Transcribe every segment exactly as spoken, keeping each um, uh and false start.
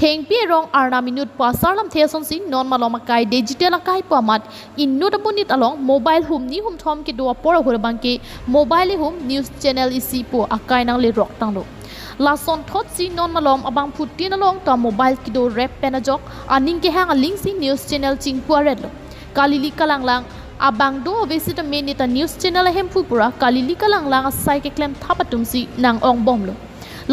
Thengpi arong Arnam inut pu asar lamthe asonsi non malom akai digital akai pu amat inut amonit along mobile humni humthom kedo apor ahut abangke mobile ihum news channel isi pu akai nanglerok tanglo. Lasonthotsi non malom abangphutin along ta mobile kedo rep pen ajok aning kehang alingsi news channel chingpu aretlo. Kalili kalanglang abang do ave sitame neta news channel ahemphu pura kalili kalanglang asai keklem thap atumsi nang-ongbomlo.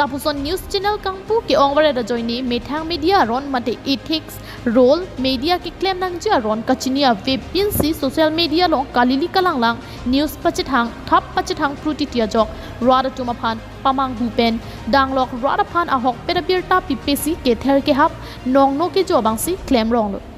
Lapuson news channel kangpu ke-ong varet ajoine methang media aron mate ethics, role, media keklem nangji aron kachini avepinsi social media along kalili kalanglang news pachethang thap pachethang pru titi ajok rat atum aphan pamanghu pen danglok rat aphan ahokpet abirta pipesi kether kehap nongno kejo abangsi klemronglo.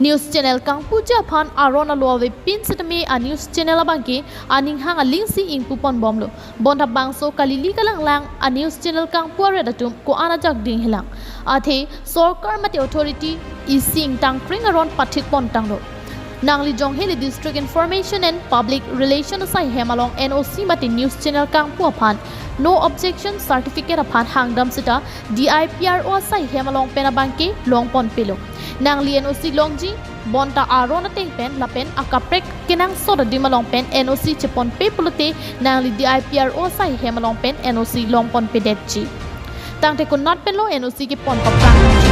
News channel kangpuji aphan aron alo avepin sitame a news channel abangke aning hang alingsi ingpuponbomlo. Bonta bangso kalili kalanglang a news channel kangpu aret atum ko-an ajak dinghelang. Athe sorkar mate authority isi ingtangkreng aron pathikpon tanglo. Nangli Jonghe le District Information and Public Relation asai hem along N O C mate news channel kangpu aphan no objection certificate aphan hangdam seta D I P R O asai hem along pen abangke longponpelo. Nangli N O C longji bonta aron ateng pen lapen akaprek kenangsot adim along pen N O C cheponpe pulote nangli D I P R O asai hem along pen N O C longponpedetji. Tangte konat penlo N O C kepon paprang nangji.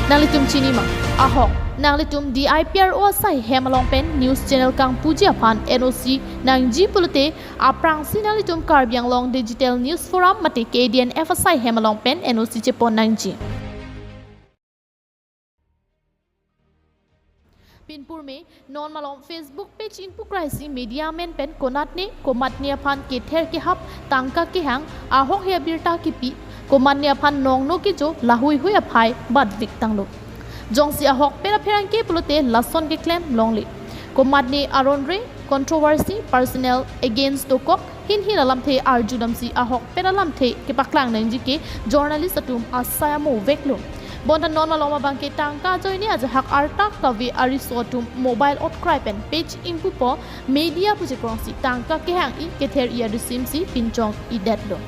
Nanglitum chini ma? Ahok, nanglitum D I P R O asai hem along pen news channel kangpuji aphan N O C nangji pulote aphrangsi nanglitum Karbi Anglong Digital News Forum mate K D N F asai hem along pen N O C chepon nangji. Pinpur me non malom Facebook page ingpu kraisi media amen pen konatne komatne aphan kether kehap tangka kehang ahokhe abirta kepi komatne aphan nongno kejo lahuihui aphai batvik tanglo. Jongsi ahokpet apherangke pulote lason keklem longle. Komatne aron re controversy personal against dokok hinhin alamthe arjudamsi ahokpet alamthe kepaklang nangji ke journalist atum asai amo veklo. Bonta non malom abangke tangka ajoine ajahak arta kave ariso atum mobile otkrai pen page ingpupo media pu chekrongsi tangka kehang-i kether-i adusimsi pinchong-idetlo.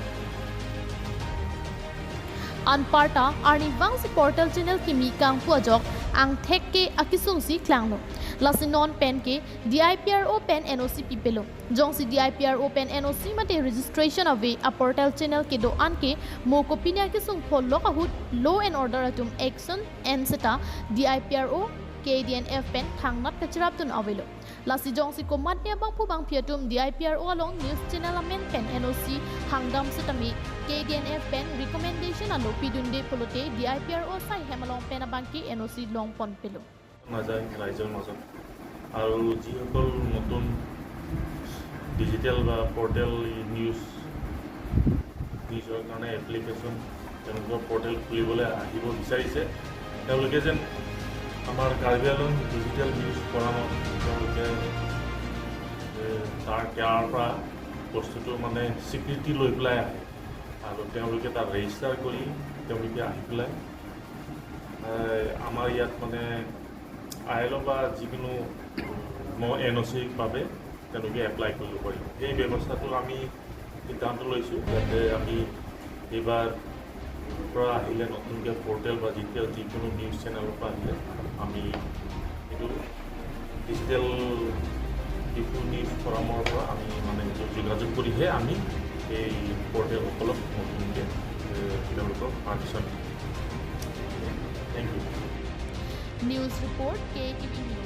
Anparta arnivangsi portal channel kimi kangpu ajok angthek ke akesungsi klanglo. Lasi non pen ke D I P R O pen N O C pipelo. Jongsi D I P R O pen N O C mate registration ave a portal channel kedo-an ke mo kopine akesung pholok ahut law and order atum action en seta D I P R O, K D N F pen thangnat kacherapdun avelo. Lasi jongsi komatne abangphu bangphi atum D I P R O along news channel amen pen N O C hangdam sitame K D N F pen recommendation alo pidunde pulote D I P R O asai hem along pen abangke N O C longponpelo. নাযায় ৰাইজৰ মাজত। আৰু যিসকল নতুন ডিজিটেল বা portal news, নিজৰ কাৰণে এপ্লিকেশ্যন, তেওঁলোকৰ পৰ্টেল খুলিবলৈ আহিব বিচাৰিছে, তেওঁলোকে যেন আমাৰ কাৰ্বি আংলং ডিজিটেল নিউজ ফৰামত তেওঁলোকে, এ, তাৰ, তাৰ পৰা বস্তুটো মানে স্বীকৃতি লৈ পেলাই আহে আৰু তেওঁলোকে তাত ৰেজিষ্টাৰ কৰি তেওঁলোকে আহি পেলাই, এ, আমাৰ ইয়াত মানে আই এল অ' বা যিকোনো ম-, এন অ' চিৰ বাবে তেওঁলোকে এপ্লাই কৰিব পাৰিব। সেই ব্যৱস্থাটো আমি সিদ্ধান্ত লৈছোঁ, যাতে আমি এইবাৰ পৰা আহিলে নতুনকৈ পৰ্টেল বা যেতিয়া যিকোনো নিউজ চেনেলৰ পৰা আহিলে আমি এইটো ডিজিটেল ডিফু নিউজ ফৰামৰ পৰা আমি মানে এইটো যোগাযোগ কৰিহে আমি এই পৰ্টেলসকলক নতুনকৈ, এ, তেওঁলোকক পাৰ্মিশ্যন দিম। Thank you. News report, K T V News.